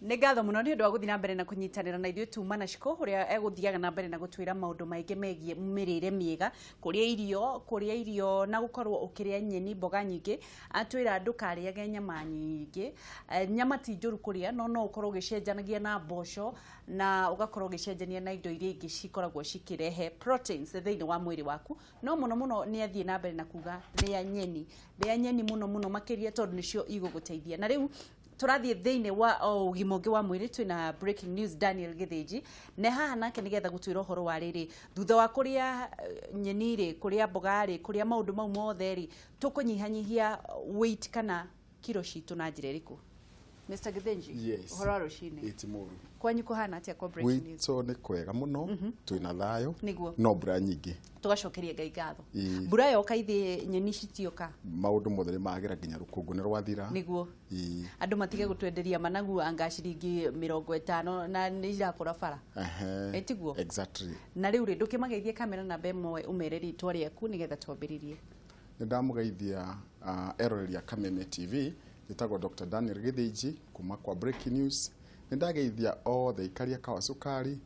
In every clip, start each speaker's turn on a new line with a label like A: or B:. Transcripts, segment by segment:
A: Nĩ ngatho mũno nĩ ũndũ wa gũthiĩ na mbere na kũnyitanĩra na ithuĩ tuma na Shiko ũrĩa egũthiaga na mbere na gũtwĩra maũndũ maingĩ megiĩ mĩrĩre mĩega, kũrĩa irio na gũkorwo ũkĩrĩa nyeni mboga nyingĩ. Atwĩra ndũkarĩage nyama nyingĩ. Nyama ti njũru kũrĩa, no no ũkorwo ũgĩcenjanagia na mboco na ũgakorwo ũgĩcenjania na indo iria ingĩ cikoragwo cikĩrehe proteins thĩinĩ wa mwĩrĩ waku. No mũno mũno nĩ athiĩ na mbere na kuga rĩa nyeni, rĩa nyeni mũno mũno makĩria tondũ nĩcio igũgũteithia. Na rĩu tũrathiĩ thĩinĩ wa ũgima ũngĩ wa mwĩrĩ, twĩna breaking news Daniel Gĩthĩnji ne haha nake nĩgetha gũtwĩra ũhoro wa rĩrĩ, thutha wa kũrĩa nyeni rĩ, kũrĩa mboga rĩ, kũrĩa maũndũ mau mothe rĩ, tũkũnyihanyihia weight kana kiro citũ na njĩra ĩrĩkũ? Mr. Gĩthĩnji,
B: Yes.
A: ũhoro wa rũcinĩ?
B: Ĩti mũru.
A: Kwanyu kũhana atĩa kwa breaking news?
B: Gwitũ nĩ kwega mũno, twĩna thayũ.
A: Nĩguo.
B: No mbura nyingĩ.
A: Tũgacokeria Ngai ngatho.
B: Ĩĩ.
A: Mbura yoka ithe nyeni citioka.
B: Maũndũ mothe nĩ magĩra nginya rũkũngũ nĩ rwathira.
A: Nĩguo.
B: Ĩĩ.
A: Andũ matige gũtwenderia managu anga ciringi 50 na nĩ irakũra bara.
B: Ehe.
A: Ĩtiguo?
B: Exactly.
A: Na rĩu rĩ, ndũkĩmageithie kamera namba ĩmwe ũmere rĩtwa rĩaku nĩgetha twambĩrĩrie.
B: Nĩ ndamũgeithia eroreri a Kameme TV, njĩtagwo Dr. Daniel Gĩthĩnji kuma kwa Breaking News. Nĩ ndageithia othe aikaria kawa cukari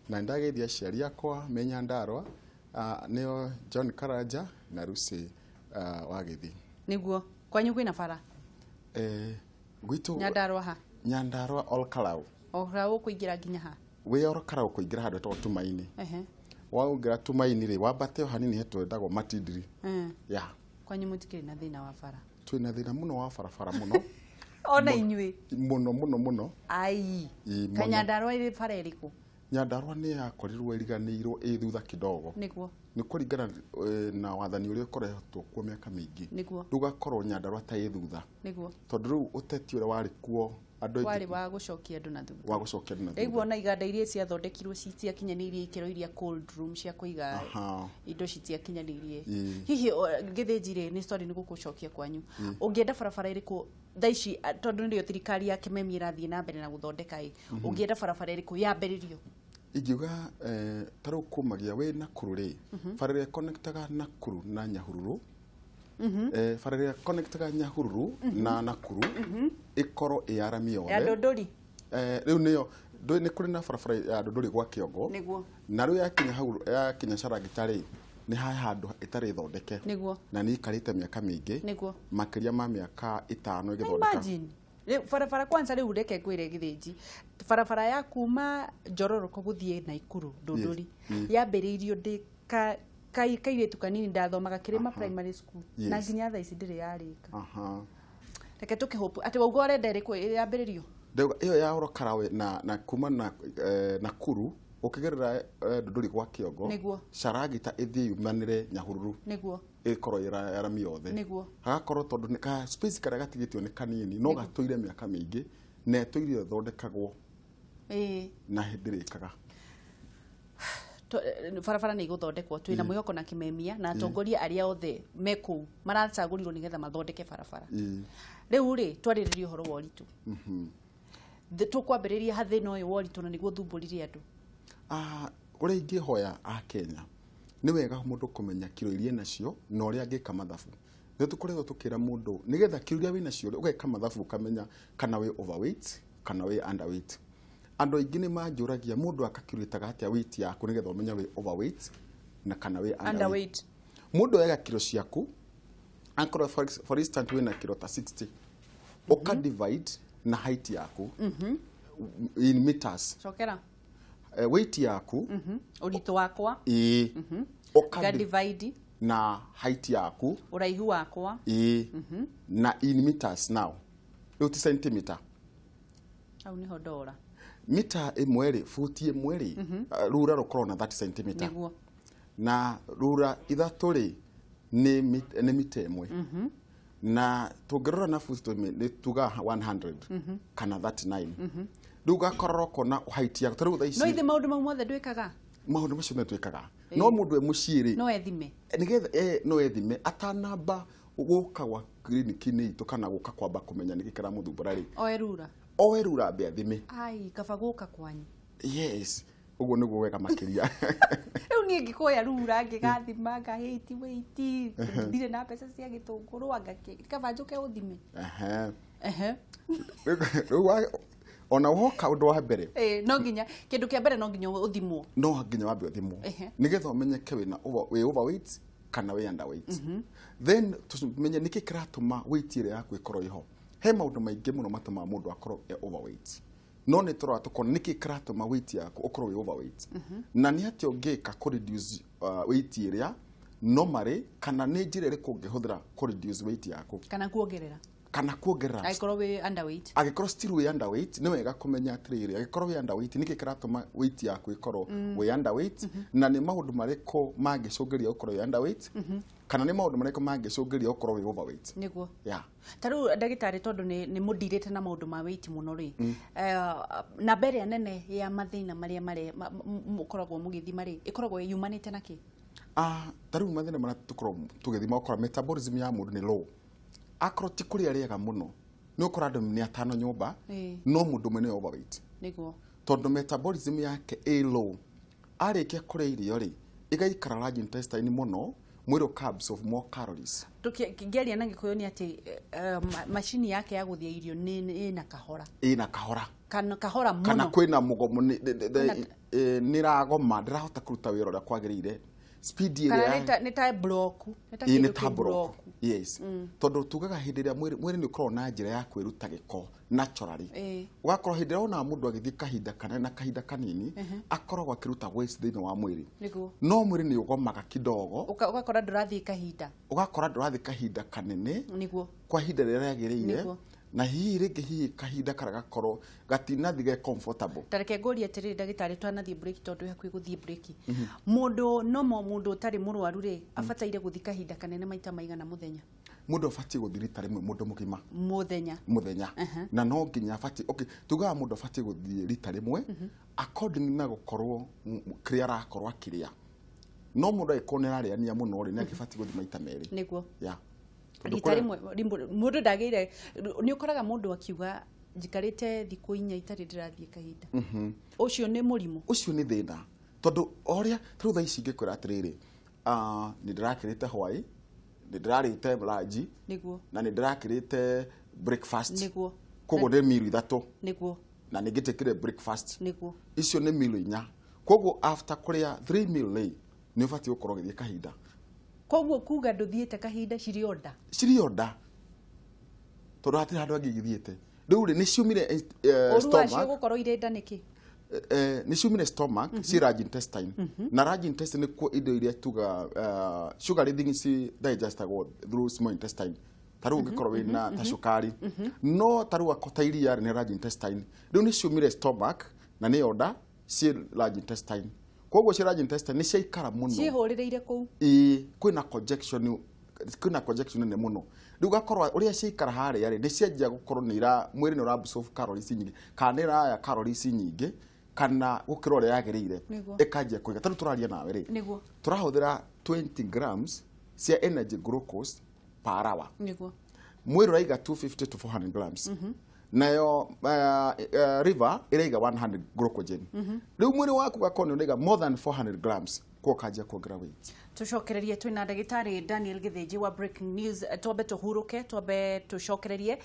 B: na nĩ ndageithia aciari akwa me Nyandarua, nĩo John Karanja na Lucy wa Gĩthii.
A: Nĩguo. Kwanyu kwĩna bara?
B: Gwitũ
A: Nyandarua ha?
B: Nyandarua Ol Kalou.
A: O Kalou kũingĩra nginya ha?
B: Wĩ Ol Kalou kũingĩra handũ hetagwo Tumaini.
A: Ehe.
B: Waingĩra Tumaini rĩ, wambate o hanini hetwendagwo Matindiri. Yeah.
A: Kwanyu mũtikĩrĩ na thĩna wa bara?
B: Twĩna thĩna mũno wa barabara mũno.
A: Ona inyuĩ?
B: Mũno mũno mũno.
A: Ai.
B: Ĩ, mũno.
A: Kanyandarua ĩrĩ bara ĩrĩkũ?
B: Nyandarua nĩ yakorirwo ĩriganĩirwo ĩ thutha kidogo.
A: Nĩguo.
B: Nĩ kũringana na wathani ũrĩa ũkoretwo kuo mĩaka mĩingĩ.
A: Nĩguo.
B: Rĩu gakorwo Nyandarua ta ĩ thutha.
A: Nĩguo.
B: Tondũ rĩu ũteti ũrĩa warĩ kuo andũ aingĩ
A: Warĩ wa gũcokia andũ na thutha.
B: Wa gũcokia andũ na thutha.
A: Rĩu ona iganda iria ciathondekirwo citiakinyanĩirie ikĩro iria cold room cia kũiga indo citiakinyanĩirie. Hihi Gĩthĩnji rĩ, nĩ story nĩ gũkũcokia kwanyu. Ũngĩenda barabara ĩrĩkũ thaa ici, tondũ nĩrĩo thirikari ya Kĩmemi ĩrathiĩ na mbere na gũthondeka ĩ, ũngĩenda barabara ĩrĩkũ yambĩrĩrio?
B: Ingiuga ta rĩu kumagia wĩ Nakuru rĩ, bara ĩrĩa ĩconnectaga Nakuru na Nyahururu, bara ĩrĩa ĩconnectaga Nyahururu na Nakuru ĩkorwo ĩ ya rami yothe.
A: Ya Ndũndũri?
B: Rĩu nĩyo, nĩ kũrĩ na barabara ya Ndũndũri gwa Kĩongo.
A: Nĩguo.
B: Na rĩu yakinya hau, yakinya Carangita rĩ, nĩ ha handũ ĩtarĩ thondeke.
A: Nĩguo.
B: Na nĩ ikarĩte mĩaka mĩingĩ.
A: Nĩguo.
B: Makĩria ma mĩaka 5 ĩgĩthondeka.
A: Imagine. Rĩu barabara kwanza rĩu reke ngwĩre Gĩthĩnji, barabara ya kuma Njororoko gũthiĩ Naikuru Ndũndũri yambĩrĩirio ndĩ kairĩtu kanini ndathomaga Kĩrĩma Primary School na nginya thaa ici ndĩrĩ yarĩka. Reke tũkĩhope atĩ wauga ũrenda ĩrĩkũ yambĩrĩrio?
B: Ndauga ĩyo ya Ol Kalou na kuma na Nakuru ũkĩgerera Ndũndũri gwa Kĩongo.
A: Nĩguo.
B: Carangita ĩthiĩ yumanĩre Nyahururu.
A: Nĩguo.
B: Ĩkorwo ĩ rami yothe.
A: Nĩguo.
B: Hagakorwo tondũ nĩ ka space karĩa gatigĩtio nĩ kanini no gatũire mĩaka mĩingĩ na ĩtũire ĩthondekagwo. Na ndĩrĩkaga.
A: Barabara nĩ igũthondekwo, twĩna mwĩhoko na Kĩmemia na atongoria arĩa othe me kũu maracagũrirwo nĩgetha mathondeke barabara. Rĩu rĩ, twarĩrĩrie ũhoro wa ũritũ. Tũkwambĩrĩria ha thĩna ũyũ wa ũritũ na nĩguo thumbũrire andũ.
B: Ũrĩa ingĩhoya a Kenya nĩ wega mũndũ kũmenya kiro iria enacio na ũrĩa angĩka mathabu. Nĩ tũkoretwo tũkĩra mũndũ nĩgetha kiro iria wĩnacio ũgeka mathabu ũkamenya kana wĩ overweight kana wĩ underweight. Andũ aingĩ nĩ manjũragia mũndũ akakirũĩtaga atĩa weight yaku nĩgetha ũmenye wĩ overweight na kana wĩ underweight.
A: Underweight.
B: Mũndũ oyaga kiro ciaku, akorwo for instance wĩna kiro ta 60, ũka divide na height yaku in meters.
A: Cokera.
B: Weight yaku.
A: Ũritũ wakwa.
B: Ĩĩ. Ũka
A: Nga divide
B: na height yaku.
A: Ũraihu wakwa.
B: Ĩĩ. Na in meters now. Rĩu ti centimeter.
A: Hau nĩho ndora.
B: Mita ĩmwe rĩ, futi ĩmwe rĩ, rura rũkoragwo na 30 centimeter.
A: Nĩguo.
B: Na rura ithatũ rĩ, nĩ mita ĩmwe. Na tũngĩrora na futi nĩ tuga 100 kana 39. Rĩu ũgakorora ũkona height yaku. Ta rĩu thaa ici
A: No ithe maũndũ mau mothe ndwĩkaga?
B: Maũndũ macio nĩ twĩkaga. No mũndũ e mũciĩ rĩ,
A: No ethime.
B: Nĩgetha, no ethime atanamba gũka gwa kiriniki-inĩ itũ kana gũka kwamba kũmenya nĩkĩ kĩramũthumbũra rĩ.
A: Oe rura.
B: Oe rura ambe athime.
A: Ai, kaba gũka kwanyu.
B: Yes. Ũguo nĩguo wega makĩria.
A: Rĩu niĩ ngĩkuoya rura ngĩgathima ngahĩti weight, ndirĩ na mbeca cia gĩtũngũrũ anga kĩ, kaba njũke ũthime.
B: Ehe.
A: Ehe.
B: Rĩu Ona woka ũndũ wa mbere,
A: no nginya kĩndũ kĩa mbere no nginya ũthimwo.
B: No nginya wambe ũthimwo nĩgetha ũmenyeke wĩna wĩ overweight kana wĩ underweight. Then tũmenye nĩkĩ kĩratũma weight ĩrĩa yaku ĩkorwo ĩho. He maũndũ maingĩ mũno matũmaga mũndũ akorwo e overweight, no nĩ tũrora tũkona nĩkĩ kĩratũma weight yaku ũkorwo wĩ overweight, na nĩ atĩa ũngĩka kũ reduce weight ĩrĩa normally, kana nĩ njĩra ĩrĩkũ ũngĩhũthĩra kũ reduce weight yaku
A: kana kuongerera.
B: Kana kuongerera.
A: Angĩkorwo wĩ underweight.
B: Angĩkorwo still wĩ underweight, nĩ wega kũmenya atĩrĩrĩ, angĩkorwo wĩ underweight, nĩkĩ kĩratũma weight yaku ĩkorwo wĩ underweight, na nĩ maũndũ marĩkũ mangĩcũngĩria ũkorwo wĩ underweight, kana nĩ maũndũ marĩkũ mangĩcũngĩria ũkorwo wĩ overweight.
A: Nĩguo.
B: Yeah.
A: Ta rĩu ndagĩtarĩ, tondũ nĩ mũndirĩte na maũndũ ma weight mũno rĩ, namba ĩrĩa nene ya mathĩna marĩa mũkoragwo mũgĩthima rĩ, ĩkoragwo yumanĩte na kĩ?
B: Ta rĩu mathĩna marĩa tũkoragwo tũgĩthima, ũkora metabolism ya mũndũ nĩ low. Akorwo ti kũrĩa rĩega mũno, nĩ ũkora andũ nĩ atano nyũmba, no mũndũ ũmwe nĩ overweight.
A: Nĩguo.
B: Tondũ metabolism yake ĩ low. Arĩkia kũrĩa irio rĩ, ĩgaikara large intestine mũno, mwĩrĩ ũka absorb more calories.
A: Tũkĩaria na Gĩkũyũ nĩ atĩ macini yake ya gũthĩa irio nĩ ĩna kahora.
B: Ĩna kahora.
A: Kana kahora mũno.
B: Kana kwĩna mũgomo, nĩ ĩragoma, ndĩrahota kũruta wĩra ũrĩa kwagĩrĩire. Speed ĩrĩa
A: kana nĩ ta block, nĩ ta
B: nĩ
A: kĩndũ
B: ta
A: kĩ
B: block. Yes. Tondũ tugaga hĩndĩ ĩrĩa mwĩrĩ nĩ ũkoragwo na njĩra ya kwĩruta gĩko naturally. Ũgakorwo hĩndĩ ĩrĩa wonaga mũndũ agĩthiĩ kahinda kanene na kahinda kanini, akoragwo akĩruta waste thĩinĩ wa mwĩrĩ.
A: Nĩguo.
B: No mwĩrĩ nĩ ũgomaga kidogo.
A: Ũgakora ndũrathiĩ kahinda.
B: Ũgakora ndũrathiĩ kahinda kanene.
A: Nĩguo.
B: Kwa ihinda rĩrĩa rĩagĩrĩire.
A: Nĩguo.
B: Na hihi rĩngĩ hihi kahinda karĩa gakorwo gatinathiĩ ge comfortable.
A: Ta reke ngũrie atĩrĩrĩ ndagĩtarĩ, twanathiĩ break tondũ hakuhĩ gũthiĩ break. Mũndũ nomo mũndũ ũtarĩ mũrwaru rĩ, abataire gũthiĩ kahinda kanene maita maigana mũthenya?
B: Mũndũ abatiĩ gũthiĩ rita rĩmwe mũndũ mũgima.
A: Mũthenya.
B: Mũthenya. Na no nginya abatiĩ, okay, tugaga mũndũ abatiĩ gũthiĩ rita rĩmwe according na gũkorwo kĩrĩa arakorwo akĩrĩa. No mũndũ angĩkorwo nĩ ararĩania mũno rĩ, nĩ agĩbatiĩ gũthiĩ maita merĩ.
A: Nĩguo.
B: Yeah.
A: Rita rĩmwe mũndũ ndagĩire, nĩ ũkoraga mũndũ akiuga njikarĩte thikũ 4 itarĩ ndĩrathiĩ kahinda. Ũcio nĩ mũrimũ.
B: Ũcio nĩ thĩna. Tondũ ũrĩa tarĩu thaa ici ingĩkwĩra atĩrĩrĩ, nĩ ndĩrakĩrĩte hwaĩ, nĩ ndĩrarĩte lunch,
A: Nĩguo.
B: na nĩ ndĩrakĩrĩte breakfast.
A: Nĩguo.
B: Koguo nĩ meal 3.
A: Nĩguo.
B: Na nĩ ngĩtĩkĩre breakfast.
A: Nĩguo.
B: Icio nĩ meal 4. Koguo after kũrĩa 3 meal rĩ, nĩ ũbatiĩ gũkorwo ũgĩthiĩ kahinda.
A: Koguo kuga ndũthiĩte kahinda cirĩ o nda.
B: Cirĩ o nda. Tondũ hatirĩ handũ hangĩ igĩthiĩte. Rĩu rĩ, nĩ ciumire
A: Ũru wacio
B: stomach.
A: gũkorwo irĩ nda nĩkĩ?
B: Nĩ ciumire stomach, ci large intestine. Na large intestine nĩkuo indo iria tuga sugar things digestagwo through small intestine. Ta rĩu ũngĩkorwo wĩna ta cukari. No ta rĩu ta iria rĩ, nĩ large intestine. Rĩu nĩ ciumire stomach na nĩyo nda ciĩ large intestine. Koguo ciĩ large intestine nĩ ciaikara mũno.
A: Ciĩhũrĩrĩire kũu.
B: Ĩĩ, kwĩna conjection, kwĩna conjection nene mũno. Rĩu ũgakorwo ũrĩa ciaikara harĩa rĩ, nĩ cianjia gũkorwo nĩ ira, mwĩrĩ nĩ ũra absorb calories nyingĩ, kana nĩ ĩraya calories nyingĩ, kana gũkĩra ũrĩa yagĩrĩire.
A: Nĩguo.
B: Ĩkanjia kũiga. Ta rĩu tũraria nawe rĩ,
A: Nĩguo.
B: tũrahũthĩra 20 grams cia energy glucose per hour.
A: Nĩguo.
B: Mwĩrĩ ũraiga 250 to 400 grams. Nayo liver ĩraiga 100 glycogen. Rĩu mwĩrĩ waku ũgakorwo nĩ ũraiga more than 400 grams, koguo ũkanjia kuongerera weight.
A: Tũcokererie twĩna ndagĩtarĩ Daniel Gĩthĩnji wa Breaking News. Twambe tũhurũke, twambe tũcokererie,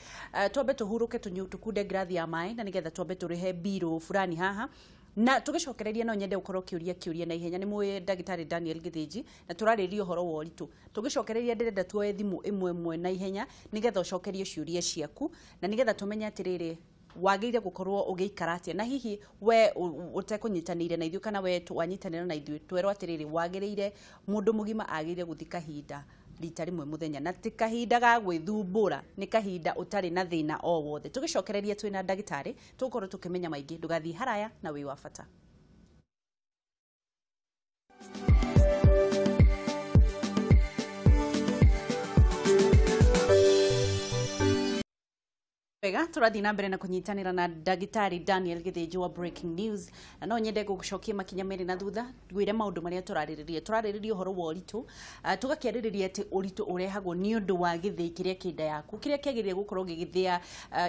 A: twambe tũhurũke, tũkunde ngirathi ya maĩ, na nĩgetha twambe tũrĩhe mbirũ fulani haha. Na tũgĩcokereria no nyende gũkorwo kĩũria kĩũria na ihenya. Nĩ mũĩ ndagĩtarĩ Daniel Gĩthĩnji na tũrarĩrĩria ũhoro wa ũritũ. Tũgĩcokereria ndĩrenda tuoe thimũ ĩmwe ĩmwe na ihenya nĩgetha ũcokerie ciũria ciaku, na nĩgetha tũmenye atĩrĩrĩ, wagĩrĩire gũkorwo ũgĩikara atĩa, na hihi we ũtekũnyitanĩire na ithuĩ kana we wanyitanĩra na ithuĩ, twerwo atĩrĩrĩ, wagĩrĩire mũndũ mũgima agĩrĩire gũthiĩ kahinda rita rĩmwe mũthenya, na ti kahinda ga gwĩthumbũra, nĩ kahinda ũtarĩ na thĩna o wothe. Tũgĩcokereria twĩna ndagĩtarĩ tũgũkorwo tũkĩmenya maingĩ. Ndũgathiĩ haraya na wĩ wa bata. Wega, tũrathiĩ na mbere na kũnyitanĩra na ndagĩtarĩ Daniel Gĩthĩnji wa Breaking News, na no nyende gũgũcokia makinya merĩ na thutha ngwĩre maũndũ marĩa tũrarĩrĩria. Tũrarĩrĩria ũhoro wa ũritũ, tũgakĩarĩrĩria atĩ ũritũ ũrehagwo nĩ ũndũ wa gĩthĩi kĩrĩa kĩ nda yaku, kĩrĩa kĩagĩrĩire gũkorwo gĩgĩthĩa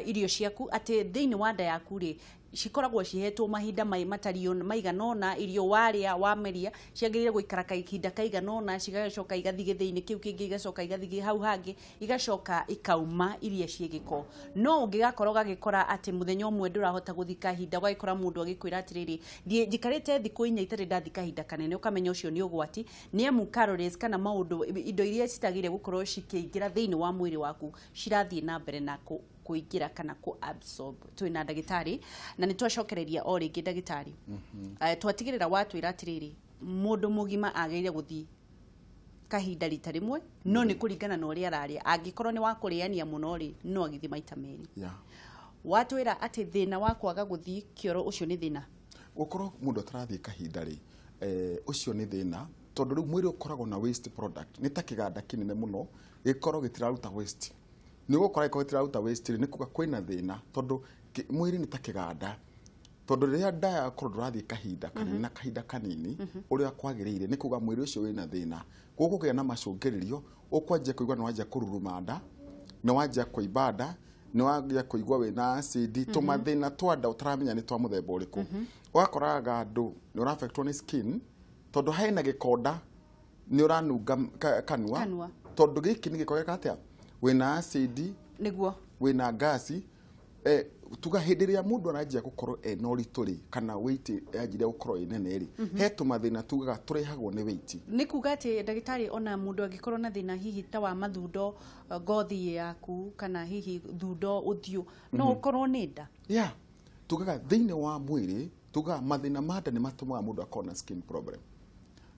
A: irio ciaku, atĩ thĩinĩ wa nda yaku rĩ, Cikoragwo cihetwo mahinda matariĩ maigana ũna, irio warĩa wameria ciagĩrĩire gũikara kahinda kaigana ũna, cigacoka igathiĩ gĩthĩi-inĩ kĩu kĩngĩ, igacoka igathiĩ hau hangĩ, igacoka ikauma iria ciĩ gĩko. No ũngĩgakorwo ũgagĩkora atĩ mũthenya ũmwe ndũrahota gũthiĩ kahinda, ũgagĩkora mũndũ agĩkwĩra atĩrĩrĩ, thiĩ njikarĩte thikũ 4 itarĩ ndathiĩ kahinda kanene, ũkamenya ũcio nĩ ũgwati, nĩ amu calories kana maũndũ indo iria citagĩrĩire gũkorwo cikĩingĩra thĩinĩ wa mwĩrĩ waku cirathiĩ na mbere na kũingĩra kana kũ absorb. Twĩna ndagĩtarĩ na nĩ twacokereria o rĩngĩ ndagĩtarĩ. Twatigĩrĩra watwĩra atĩrĩrĩ, mũndũ mũgima agĩrĩire gũthiĩ kahinda rita rĩmwe, no nĩ kũringana na ũrĩa ararĩa. Angĩkorwo nĩ wa kũrĩania mũno rĩ, no agĩthiĩ maita merĩ. Watwĩra atĩ thĩna wa kwaga gũthiĩ kĩoro ũcio nĩ thĩna.
B: Gũkorwo mũndũ atarathiĩ kahinda rĩ, ũcio nĩ thĩna, tondũ rĩu mwĩrĩ ũkoragwo na waste product. Nĩ ta kĩganda kĩnene mũno gĩkorwo gĩtiraruta waste. Nĩ ũgũkora gĩkorwo gĩtiraruta waste rĩ, nĩ kuga kwĩna thĩna, tondũ mwĩrĩ nĩ ta kĩganda. Tondũ rĩrĩa nda yakorwo ndũrathiĩ kahinda kanene na kahinda kanini ũrĩa kwagĩrĩire, nĩ kuga mwĩrĩ ũcio wĩna thĩna. Gũkũgĩa na macũngĩrĩrio, ũkwanjia kũigua nĩ wanjia kũruruma nda, nĩ wanjia kũimba nda, nĩ wanjia kũigua wĩna acid, tũmathĩna twa nda ũtaramenya nĩ twa mũthemba ũrĩkũ. Ũgakoraga andũ nĩ ũraffectwo nĩ skin, tondũ hena gĩkonda nĩ ũranunga kanua, tondũ gĩkĩ nĩ gĩko gĩka atĩa, wĩna acid,
A: nĩguo
B: wĩna gasi. Tuga hĩndĩ ĩrĩa mũndũ aranjia gũkorwo ena ũritũ rĩ, kana weight yanjirie gũkorwo ĩ nene rĩ, he tũmathĩna tugaga tũrehagwo nĩ weight.
A: Nĩ kuga atĩ ndagĩtarĩ, ona mũndũ angĩkorwo na thĩna hihi ta wa mathundo ngothi yaku kana hihi thundo ũthiũ, no ũkorwo nĩ nda.
B: Yeah, tugaga thĩinĩ wa mwĩrĩ, tugaga mathĩna ma nda nĩ matũmaga mũndũ akorwo na skin problem.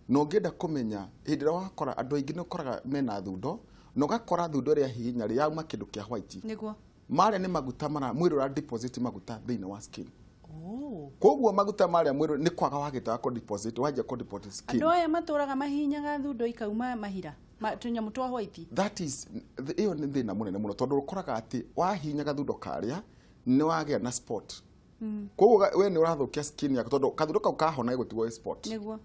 B: Na ũngĩenda kũmenya hĩndĩ ĩrĩa wakora andũ aingĩ nĩ ũkoraga mena thundo, na ũgakora thundo ĩrĩa hihinya rĩ yauma kĩndũ kĩa white.
A: Nĩguo
B: marĩa nĩ maguta mara mwĩrĩ ũra deposit maguta thĩinĩ wa skin. Koguo maguta marĩa mwĩrĩ nĩ kwaga wagĩtaga kũ deposit, wanjia kũ deposit skin.
A: Andũ aya matũraga mahihinyaga thundo ikauma mahira, tũnyamũ twa white.
B: That is, ĩyo nĩ thĩna mũnene mũno, tondũ ũkoraga atĩ wahihinyaga thundo karĩa nĩ wagĩa na spot. Koguo we nĩ ũrathũkia skin yaku, tondũ kathundo kau kahona gũtigwo spot.
A: Nĩguo.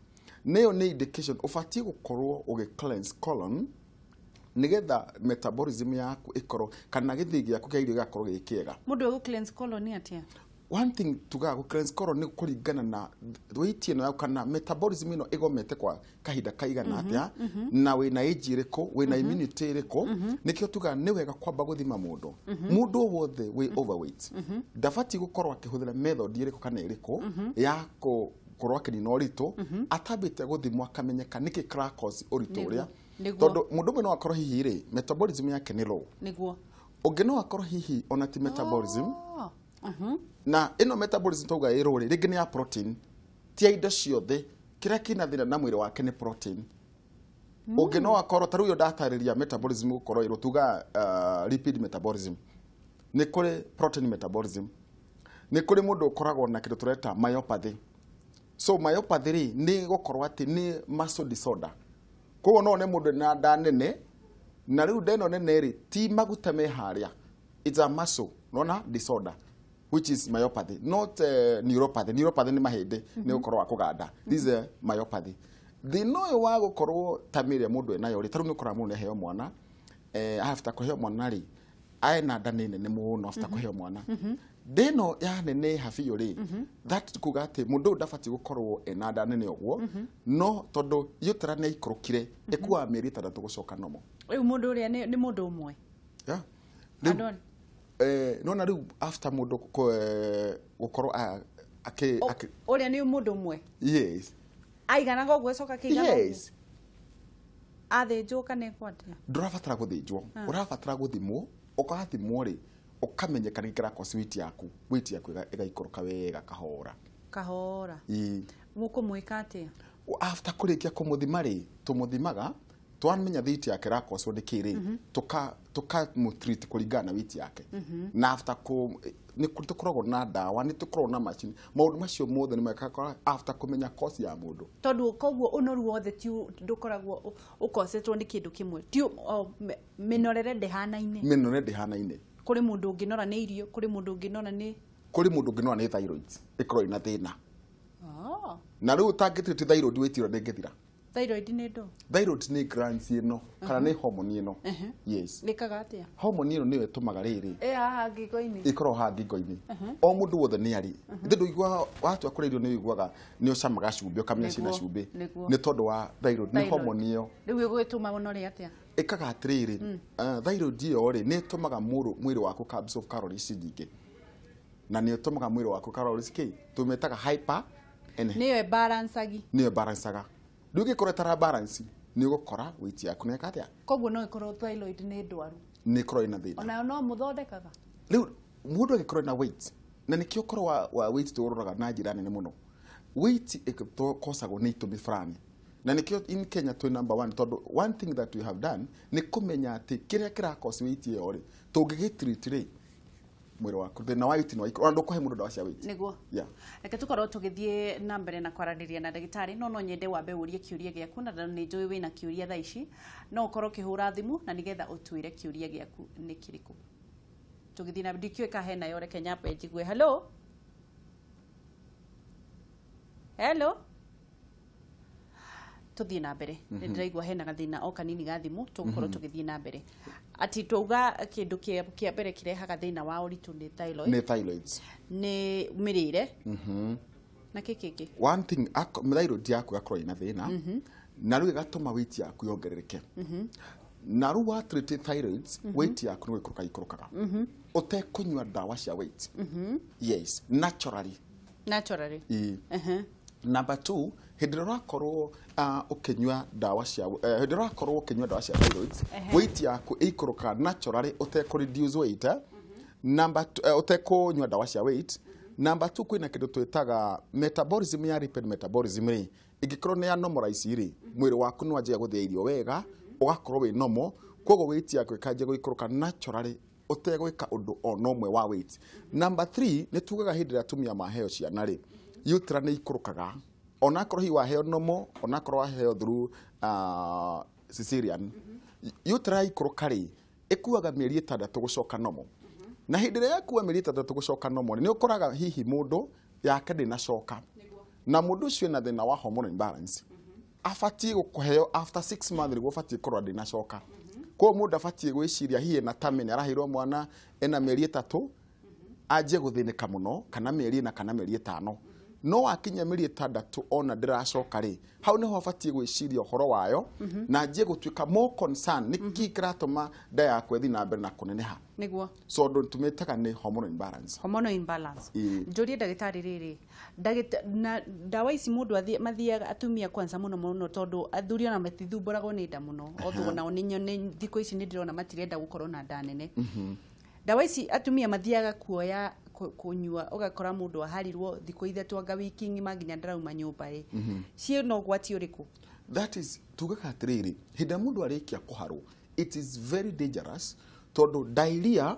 B: Nĩyo nĩ indication ũbatiĩ gũkorwo ũgĩ cleanse colon nigetha metabolism yaku ikorwo kana gĩthĩi gĩaku kĩa irio gĩgakorwo gĩ kĩega.
A: Mũndũ egũ cleanse colon nĩ atĩa?
B: One thing tugaga gũ cleanse colon nĩ kũringana na weight ĩno yaku kana metabolism ĩno ĩgomete kwa kahinda kaigana atĩa, na wĩna age ĩrĩkũ, wĩna immunity ĩrĩkũ. Nĩkĩo tugaga nĩ wega kwamba gũthima mũndũ. Mũndũ wothe wĩ overweight ndabatiĩ gũkorwo akĩhũthĩra method ĩrĩkũ kana ĩrĩkũ ya gũkorwo akĩnina ũritũ atambĩte gũthimwo akamenyeka nĩkĩ kĩra cause ũritũ ũrĩa. Tondũ mũndũ ũmwe no akorwo hihi rĩ metabolism yake nĩ low.
A: Nĩguo.
B: Ũngĩ no akorwo hihi ona ti metabolism. Na ĩno metabolism tauga ĩ low rĩ, rĩngĩ nĩ ya protein, ti ya indo ciothe, kĩrĩa kĩna thĩna na mwĩrĩ wake nĩ protein. Ũngĩ no akorwo ta rĩu ũyũ ndatarĩria metabolism gũkorwo ĩ low, tuga lipid metabolism, nĩ kũrĩ protein metabolism, nĩ kũrĩ mũndũ ũkoragwo na kĩndũ tũreta myopathy. So myopathy rĩ nĩ gũkorwo atĩ nĩ muscle disorder. Koguo no one mũndũ na nda nene, na rĩu nda ĩno nene rĩ ti maguta me harĩa, it's a muscle nona disorder which is myopathy, not neuropathy. Neuropathy nĩ mahĩndĩ, nĩ gũkorwo wa kũganda. This is a myopathy. Thĩna ũyũ wa gũkorwo ta mĩrĩa mũndũ enayo rĩ, ta rĩu nĩ ũkoraga mũndũ nĩaheo mwana, after kũheo mwana rĩ, ena nda nĩ nene mũno after kũheo mwana. Nda ĩno yaneneha biũ rĩ, that kuga atĩ mũndũ ũyũ ndabatiĩ gũkorwo ena nda nene ũguo, no tondũ uterus nĩ yaikũrũkire, ĩkuaga mĩeri 6 gũcoka normal.
A: Rĩu mũndũ ũrĩa nĩ mũndũ ũmwe.
B: Yeah. Nona rĩu after mũndũ gũkorwo
A: ũrĩa nĩ mũndũ ũmwe.
B: Yes.
A: Aiganaga ũguo ĩcoka kĩigana ũguo.
B: Yes.
A: Athĩnjwo kana ĩkwo atĩa?
B: Ndũrabatara gũthĩnjwo, ũrabatara gũthimwo, ũgathimwo rĩ ũkamenyeka nĩ kĩra cause weight yaku, weight yaku ĩgaikũrũka wega kahora.
A: Kahora.
B: Ĩĩ.
A: Mũkũmwĩka atĩa?
B: After kũrĩkia kũmũthima rĩ, tũmũthimaga twamenya weight yake ĩrakoswo nĩ kĩ rĩ, tũkamũtreat kũringana na weight yake. Na after nĩ tũkoragwo na ndawa, nĩ tũkoragwo na machine, maũndũ macio mothe nĩ mekaga after kũmenya cause ya mũndũ.
A: Tondũ koguo ũnoru wothe ti ndũkoragwo ũkosetwo nĩ kĩndũ kĩmwe, ti mĩnorere ndĩhanaine.
B: Mĩnorere ndĩhanaine.
A: Kũrĩ mũndũ ũngĩnora nĩ irio, kũrĩ mũndũ ũngĩnora nĩ
B: kũrĩ mũndũ ũngĩnora nĩ thyroid ĩkorwo ĩna thĩna. Na rĩu ũtangĩtreat thyroid weight ĩyo ndĩngĩthira.
A: Thyroid nĩ ndũ?
B: Thyroid nĩ glands ĩno kana nĩ hormone ĩno. Yes.
A: Ĩkaga atĩa?
B: Hormone ĩno nĩyo ĩtũmaga rĩrĩ.
A: Ĩ haha ngingo-inĩ.
B: Ĩkoragwo haha ngingo-inĩ. O mũndũ wothe nĩ arĩ. Ithe ndũiguaga watua kũrĩa irio nĩ ũiguaga nĩ ũcamaga cumbĩ ũkamenya ciĩna cumbĩ. Nĩ tondũ wa thyroid, nĩ hormone ĩyo.
A: Rĩu ĩgũgĩtũma ũnore atĩa?
B: Ĩkaga atĩrĩrĩ, thyroid ĩyo rĩ nĩ ĩtũmaga mwĩrĩ waku ka absorb calories nyingĩ. Na nĩ ĩtũmaga mwĩrĩ waku calories kĩ? Tũmĩtaga hyper
A: nĩyo ĩbalanceagi.
B: Nĩyo ĩbalancaga. Rĩu ĩngĩkorwo ĩtara balance nĩ ũgũkora weight yaku nĩ ĩka atĩa?
A: Koguo no ĩkorwo thyroid nĩ ndwaru.
B: Nĩ ĩkorwo ĩna thĩna.
A: Onayo no mũthondekaga?
B: Rĩu mũndũ angĩkorwo ena weight, na nĩkĩo ũkorwo wa weight tũũroraga na njĩra nene mũno. Weight ĩkosagwo nĩ itũmi fulani. Na nĩkĩo in Kenya twĩ number 1 tondũ one thing that we have done nĩ kũmenya atĩ kĩrĩa kĩrakosi weight ĩyo rĩ, tũngĩgĩtreat rĩ, mwĩrĩ waku thĩna wa weight no ona ndũkũhe mũndũ ndawa cia weight.
A: Nĩguo.
B: Yeah.
A: Reke tũkorwo tũgĩthiĩ na mbere na kwaranĩria na ndagĩtarĩ, no nyende wambe ũrie kĩũria gĩaku, na nĩ njũĩ wĩna kĩũria thaa ici, no ũkorwo ũkĩhũra thimũ na nĩgetha ũtwĩre kĩũria gĩaku nĩ kĩrĩkũ. Tũgĩthiĩ na ndikĩũĩ ka hena yo, reke nyambe njigue. Hello? Hello? Tũthiĩ na mbere. Nĩ ndĩraigua hena gathĩna o kanini ga thimũ, tũgũkorwo tũgĩthiĩ na mbere. Ati twauga kĩndũ kĩa mbere kĩrehaga thĩna wa ũritũ nĩ thyroid.
B: Nĩ thyroids.
A: Nĩ mĩrĩre. Na kĩ kĩngĩ?
B: One thing, thyroid yaku yakorwo ĩna thĩna, na rĩu ĩgatũma weight yaku yongerereke. Na rĩu wa treat thyroids, weight yaku nĩ gũikũrũka ikũrũkaga. Ũtekũnyua ndawa cia weight. Yes, naturally.
A: Naturally.
B: Number 2, hĩndĩ ĩrĩa ũrakorwo ũkĩnyua ndawa cia hĩndĩ ĩrĩa ũrakorwo ũkĩnyua ndawa cia thyroids, weight yaku ĩikũrũkaga naturally ũtekũ reduce weight. Number 2, ũtekũnyua ndawa cia weight. Number 2, kwĩna kĩndũ twĩtaga metabolism ya lipid metabolism rĩ, ĩngĩkorwo nĩ ya normalize rĩ, mwĩrĩ waku nĩ wanjagia gũthĩa irio wega, ũgakorwo wĩ normal, koguo weight yaku ĩkanjia gũikũrũka naturally ũtegwĩka ũndũ ona ũmwe wa weight. Number 3, nĩ tugaga hĩndĩ ĩrĩa atumia maheo ciana rĩ, uterus nĩ ikũrũkaga onakorwo hihi waheo normal, onakorwo waheo through cesarean, uterus ikũrũka rĩ, ĩkuaga mĩeri 6 gũcoka normal. Na hĩndĩ ĩrĩa yakua mĩeri 6 gũcoka normal, nĩ ũkoraga hihi mũndũ yake ndĩnacoka. Na mũndũ ũcio ena thĩna wa hormonal imbalance, abatiĩ gũkũheo after 6 months nĩguo abatiĩ kũrora ndĩnacoka. Koguo mũndũ abatiĩ gwĩciria hihi ena tummy, nĩ araheirwo mwana ena mĩeri 3, anjie gũthĩnĩka mũno, kana mĩeri 4 kana mĩeri 5. No wakinya mĩeri 6 ona ndĩracoka rĩ, hau nĩho abatiĩ gwĩciria ũhoro wayo, na anjie gũtuĩka more concern nĩ kĩ kĩratũma nda yakwa ĩthiĩ na mbere na kũneneha.
A: Nĩguo.
B: So ũndũ tũmĩtaga nĩ hormonal imbalance.
A: Hormonal imbalance. Njũrie ndagĩtarĩ rĩrĩ, na ndawa ici mũndũ mathiaga atumia kwanza mũno mũno, tondũ athuri ona matithumbũragwo nĩ nda mũno, although nao nĩ thikũ ici nĩ ndĩrona matirenda gũkorwo na nda nene. Ndawa ici atumia mathiaga kuoya kũnyua, ũgakora mũndũ aharirwo thikũ 3 anga wiki ng'ima nginya ndarauma nyũmba ĩ. Ciĩna ũgwati ũrĩkũ?
B: That is, tugaga atĩrĩrĩ, hĩndĩ ĩrĩa mũndũ arĩkia kũharwo, it is very dangerous, tondũ diarrhea,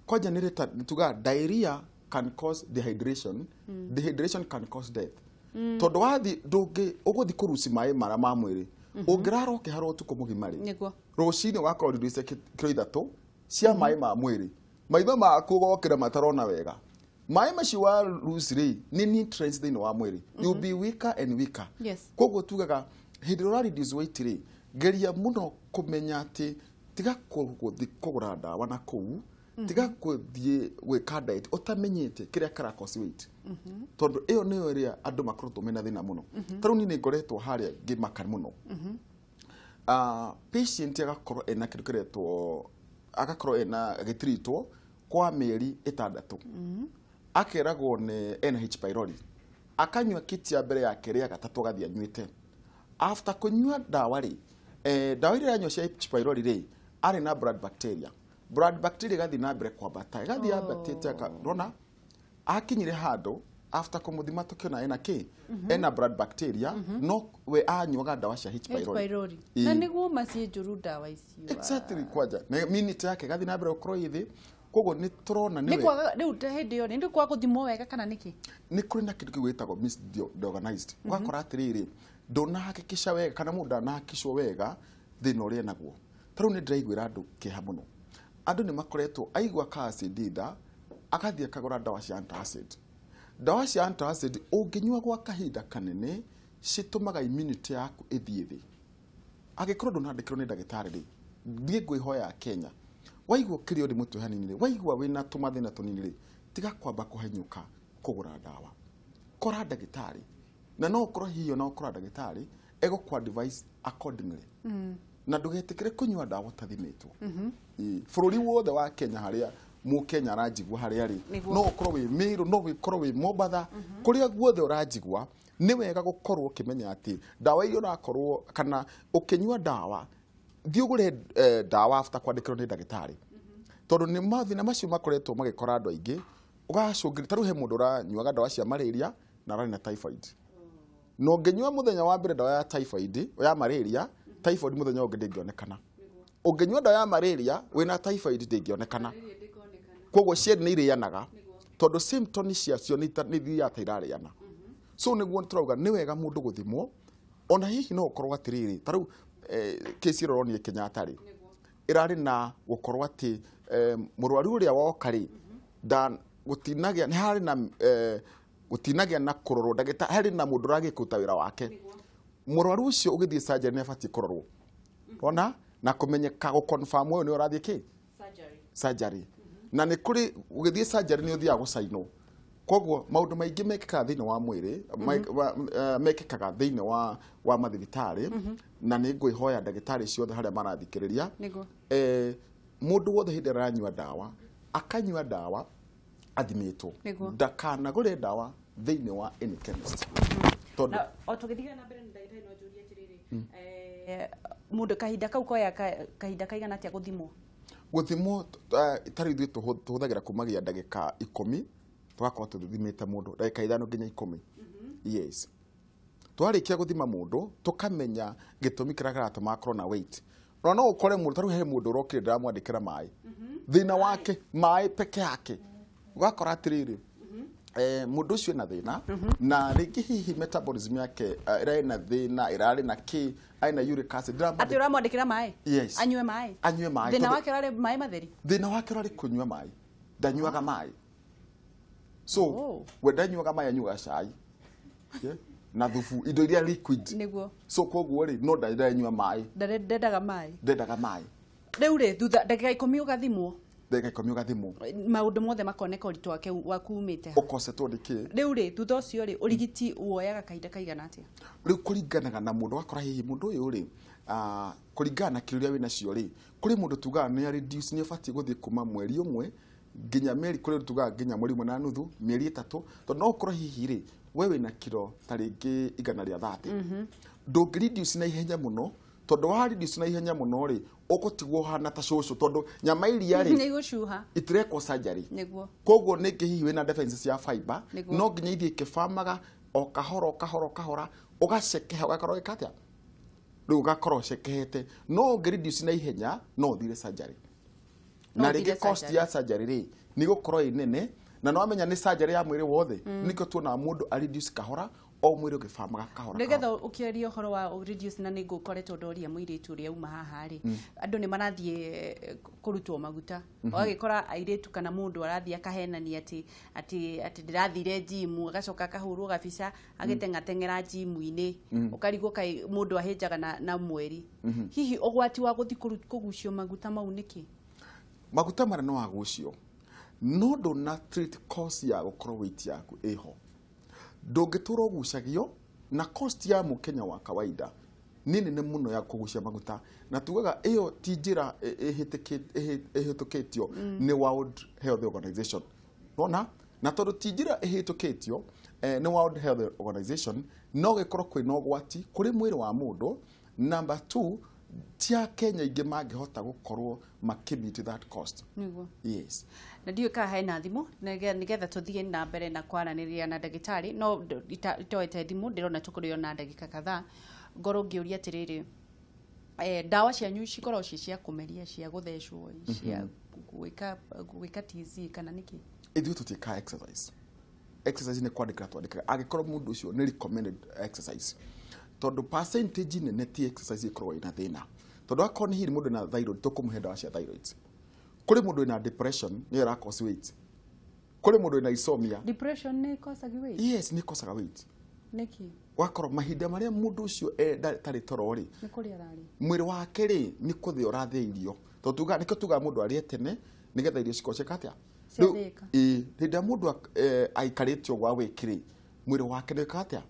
B: kwanja nĩ rĩta, tugaga diarrhea can cause dehydration, dehydration can cause death. Tondũ wathiĩ ndũngĩ, ũgũthiĩ kũruci maĩ marĩa ma mwĩrĩ, ũngĩrara ũkĩharwo ũtukũ mũgima rĩ, rũcinĩ ũgakorwo reduce kiro 3 cia maĩ ma mwĩrĩ, maitho maku ũgokĩra matarona wega. Maĩ macio wa lose rĩ, nĩ nutrients thĩinĩ wa mwĩrĩ. You'll be weaker and weaker. Koguo tugaga hĩndĩ ĩrĩa ũra reduce weight rĩ, geria mũno kũmenya atĩ tiga gũthiĩ kũgũra ndawa na kũu, tiga gũthiĩ gwĩka diet ũtamenyete kĩrĩa kĩra cause weight. Tondũ ĩyo nĩyo ĩrĩa andũ makoretwo mena thĩna mũno. Ta rĩu niĩ nĩ ngoretwo harĩa ngĩmaka mũno. Patient agakorwo ena kĩndũ kĩretwo, agakorwo ena agĩtreatwo kwa mĩeri 6. Akeragwo nĩ ena H pylori. Akanyua kit ya mbere ya kerĩ ya gatatũ agathiĩ anyuĩte. After kũnyua ndawa rĩ, ndawa iria aranyua cia H pylori rĩ, arĩ na blood bacteria. Blood bacteria ĩgathiĩ na mbere kwambata, ĩgathiĩ yambatĩte, ndona akinyire handũ after kũmũthima tũkĩona ena kĩ, ena blood bacteria, no we anyuaga ndawa cia H pylori.
A: Na nĩguo maciĩ njũru ndawa icio.
B: Exactly, kwanja. Na minute yake ĩgathiĩ na mbere gũkorwo ĩ thĩ. Koguo nĩ tũrona nĩ
A: Nĩ kwaga rĩu ta hĩndĩ ĩyo nĩ kwaga gũthimwo wega kana nĩkĩ?
B: Nĩ kũrĩ na kĩndũ kĩu gĩtagwo misdiagnosed. Ũgakora atĩrĩrĩ, ndũnahakikisha wega kana mũndũ ndanahakikishwo wega thĩna ũrĩa enaguo. Ta rĩu nĩ ndĩraiguĩra andũ kĩeha mũno. Andũ nĩ makoretwo aigua ka acid nda, agathiĩ akagũra ndawa cia antacid. Ndawa cia antacid ũngĩnyua gwa kahinda kanene citũmaga immunity yaku ĩthiĩ thĩ. Angĩkorwo ndũnandĩkĩrwo nĩ ndagĩtarĩ rĩ, thiĩ ngwĩhoya Kenya, waigua kĩrĩo nĩ mũtwe hanini rĩ, waigua wĩna tũmathĩna tũnini rĩ, tiga kwamba kũhenyũka kũgũra ndawa, kora ndagĩtarĩ. Na no ũkorwo hihi ona ũkora ndagĩtarĩ egũkũ advise accordingly. Na ndũgetĩkĩre kũnyua ndawa ũtathimĩtwo. Bũrũri wothe wa Kenya harĩa mũkenya aranjigua harĩa rĩ, no ũkorwo wĩ Meru, no ũkorwo wĩ Mombatha, kũrĩa guothe ũranjigua, nĩ wega gũkorwo ũkĩmenya atĩ ndawa iria ũrakorwo kana ũkĩnyua ndawa, thiĩ ũgũre ndawa after kwandĩkĩrwo nĩ ndagĩtarĩ. Tondũ nĩ mathĩna macio makoretwo magĩkora andũ aingĩ, ũgacũngĩrĩria. Ta rĩu he mũndũ ũranyuaga ndawa cia malaria na ararĩ na typhoid. Na ũngĩnyua mũthenya wa mbere ndawa ya typhoid, ya malaria, typhoid mũthenya ũngĩ ndĩngĩonekana. Ũngĩnyua ndawa ya malaria wĩna typhoid ndĩngĩonekana. Koguo cierĩ nĩ irĩanaga, tondũ symptoms ciacio nĩ ithiaga ta irarĩana. So nĩguo tũrauga nĩ wega mũndũ gũthimwo, ona hihi no ũkorwo atĩrĩrĩ, ta rĩu kesi ĩrĩa ũronire Kenyatta rĩ, ĩrarĩ na gũkorwo atĩ mũrwaru ũrĩa woka rĩ, gũtinagĩa, nĩ harĩ na gũtinagĩa na kũrorwo ndagĩtarĩ, harĩ na mũndũ ũragĩka kũruta wĩra wake. Mũrwaru ũcio ũgĩthiĩ surgery nĩ abatiĩ kũrorwo, ona na kũmenyeka gũ confirm ũyũ nĩ ũrathiĩ kĩ surgery. Na nĩ kũrĩ ũgĩthiĩ surgery nĩ ũthiaga gũcainwo. Koguo maũndũ maingĩ mekĩkaga thĩinĩ wa mwĩrĩ, mekĩkaga thĩinĩ wa mathibitarĩ, na nĩ ngwĩhoya ndagĩtarĩ ciothe harĩa marathikĩrĩria, mũndũ wothe hĩndĩ ĩrĩa aranyua ndawa, akanyua ndawa athimĩtwo, ndakanagũre ndawa thĩinĩ wa any chemist. Tondũ
A: o tũgĩthiaga na mbere na ndagĩtarĩ, no njũrie atĩrĩrĩ, mũndũ kahinda kau koya kahinda kaigana atĩa gũthimwo?
B: Gũthimwo ta rĩu ithuĩ tũhũthagĩra kumagia ndagĩka 10, tũgakorwo tũthimĩte mũndũ ndagĩka 5 nginya 10. Yes. Twarĩkia gũthima mũndũ, tũkamenya gĩtũmi kĩrĩa kĩratũma akorwo na weight. Na no ũkore mũndũ, ta rĩu he mũndũ ũrokire ndĩramwandĩkĩra maĩ, thĩna wake maĩ peke yake, ũgakora atĩrĩrĩ, mũndũ ũcio ena thĩna, na rĩngĩ hihi metabolism yake ĩrarĩ na thĩna, ĩrarĩ na kĩ, arĩ na uric acid.
A: Atĩ ũramwandĩkĩra maĩ?
B: Yes.
A: Anyue maĩ?
B: Anyue maĩ.
A: Thĩna wake ũrarĩ maĩ matheri?
B: Thĩna wake ũrarĩ kũnyua maĩ, ndanyuaga maĩ. So we ndanyuaga maĩ, anyuaga cai na thubu, indo iria liquid.
A: Nĩguo.
B: So koguo rĩ, no ndanyua maĩ.
A: Ndendaga maĩ.
B: Ndendaga maĩ.
A: Rĩu rĩ, thutha ndagĩka 10 ũgathimwo.
B: Ndagĩka 10 ũgathimwo.
A: Maũndũ mothe makoneka ũritũ wake waku umĩte.
B: Ũkocetwo nĩ kĩ?
A: Rĩu rĩ, thutha ũcio rĩ, ũrigiti woyaga kahinda kaigana atĩa?
B: Rĩu kũringanaga na mũndũ, wakora hihi mũndũ ũyũ rĩ, kũringana na kiro iria wĩnacio rĩ, kũrĩ mũndũ tugaga nĩ reduce, nĩ ũbatiĩ gũthiĩ kuma mweri ũmwe nginya mĩeri, kũrĩ tugaga nginya mweri ũmwe na nuthu, mĩeri 3, tondũ no ũkorwo hihi rĩ, we wĩna kiro ta rĩngĩ 130. Ndũngĩ reduce na ihenya mũno, tondũ wa reduce na ihenya mũno rĩ, ũgũtigwo ũhana ta cũcũ, tondũ nyama iria rĩ
A: nĩ igũcuha,
B: itirekwo surgery.
A: Nĩguo.
B: Koguo nĩngĩ hihi wĩna defense cia fiber, no nginya ithiĩ ikĩbamaga o kahora o kahora o kahora, ũgacekeha, ũgakorwo ũgĩka atĩa? Rĩu ũgakorwo ũcekehete. No ũngĩ reduce na ihenya, no ũthire surgery. Na rĩngĩ cost ya surgery rĩ, nĩ gũkorwo ĩ nene, na no wamenya nĩ surgery ya mwĩrĩ wothe. Nĩkĩo tuonaga mũndũ a reduce kahora, o mwĩrĩ ũgĩbamaga kahora.
A: Nĩgetha ũkĩaria ũhoro wa reduce, na nĩngũkoretwo ndoria mũirĩtu ũrĩa uma haha rĩ, andũ nĩ marathiĩ kũrutwo maguta, ũgagĩkora airĩtu kana mũndũ arathiĩ akahenania atĩ atĩ ndĩrathire gym, agacoka akahũrwo gabica agĩteng'ateng'era gym-inĩ, ũkarigwo kaĩ mũndũ ahĩnjaga na mweri. Hihi ũgwati wa gũthiĩ kũgucio maguta mau nĩkĩ?
B: Maguta marĩa no wagucio, no ndũna treat cause ya gũkorwo weight yaku ĩho. Ndũngĩtũra ũgucagio, na cost ya mũkenya wa kawaida nĩ nene mũno ya kũgucia maguta, na tugaga ĩyo ti njĩra ĩhĩtũkĩtio nĩ World Health Organization. Nona na tondũ ti njĩra ĩhĩtũkĩtio nĩ World Health Organization, no gĩkorwo kwĩna ũgwati kũrĩ mwĩrĩ wa mũndũ. Number 2, ti Akenya aingĩ mangĩhota gũkorwo makĩ that cost.
A: Nĩguo.
B: Yes.
A: Na ndiũĩ kana hena thimũ nĩgetha tũthiĩ na mbere na kwaranĩria na ndagĩtarĩ, no itoete thimũ, ndĩrona tũkũrĩ ona ndagĩka kadhaa. Ngorwo ngĩũria atĩrĩrĩ, ndawa cianyu cikoragwo ci cia kũmeria, cia gũthecwo, cia gwĩka TZ kana nĩkĩ?
B: Ithuĩ tũtiĩkaga exercise. Exercise nĩ kwandĩkĩra twandĩkaga, angĩkorwo mũndũ ũcio nĩ recommended exercise, tondũ percentage nene ti exercise ĩkoragwo ĩna thĩna. Tondũ akorwo nĩ hihi mũndũ na thyroid, tũkũmũhe ndawa cia thyroid. Kũrĩ mũndũ wĩna depression, nĩyo ĩra cause weight. Kũrĩ mũndũ wĩna insomnia.
A: Depression nĩ ĩkosaga weight?
B: Yes, nĩ ĩkosaga weight.
A: Nĩkĩ?
B: Ũgakorwo mahinda marĩa mũndũ ũcio ndarĩ toro rĩ,
A: nĩ kũrĩa ararĩa,
B: mwĩrĩ wake rĩ nĩ kũthĩa ũrathĩa irio. Tondũ tuga nĩkĩo tugaga mũndũ arĩe tene nĩgetha irio cikorwo ciĩka atĩa?
A: Ciathĩĩka.
B: Ĩĩ, hĩndĩ ĩrĩa mũndũ aikarĩte ũguo awake rĩ, mwĩrĩ wake nĩ wĩkaga atĩa?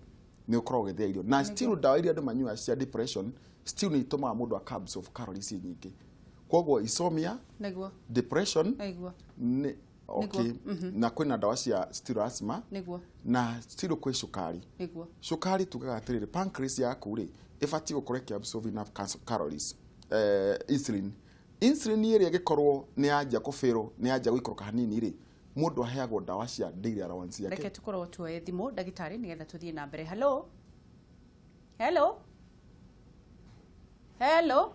B: Nĩ ũkoragwo ũgĩthĩa irio. Na still ndawa iria andũ manyuaga cia depression still nĩ itũmaga mũndũ aka absorb calories nyingĩ. Koguo insomnia,
A: nĩguo,
B: depression
A: nĩguo,
B: nĩ okay. Na kwĩna ndawa cia still asthma,
A: nĩguo,
B: na still kwĩ cukari.
A: Nĩguo.
B: Cukari tugaga atĩrĩrĩ, pancreas yaku rĩ ĩbatiĩ gũkorwo ĩkĩ absorb enough calories. Insulin ĩrĩa ĩgĩkorwo nĩ yanjia kũbĩrwo, nĩ yanjia gũikũrũka hanini rĩ, mũndũ aheagwo ndawa cia daily allowance yake.
A: Reke tũkorwo tuoye thimũ ndagĩtarĩ nĩgetha tũthiĩ na mbere. Hello, hello, hello.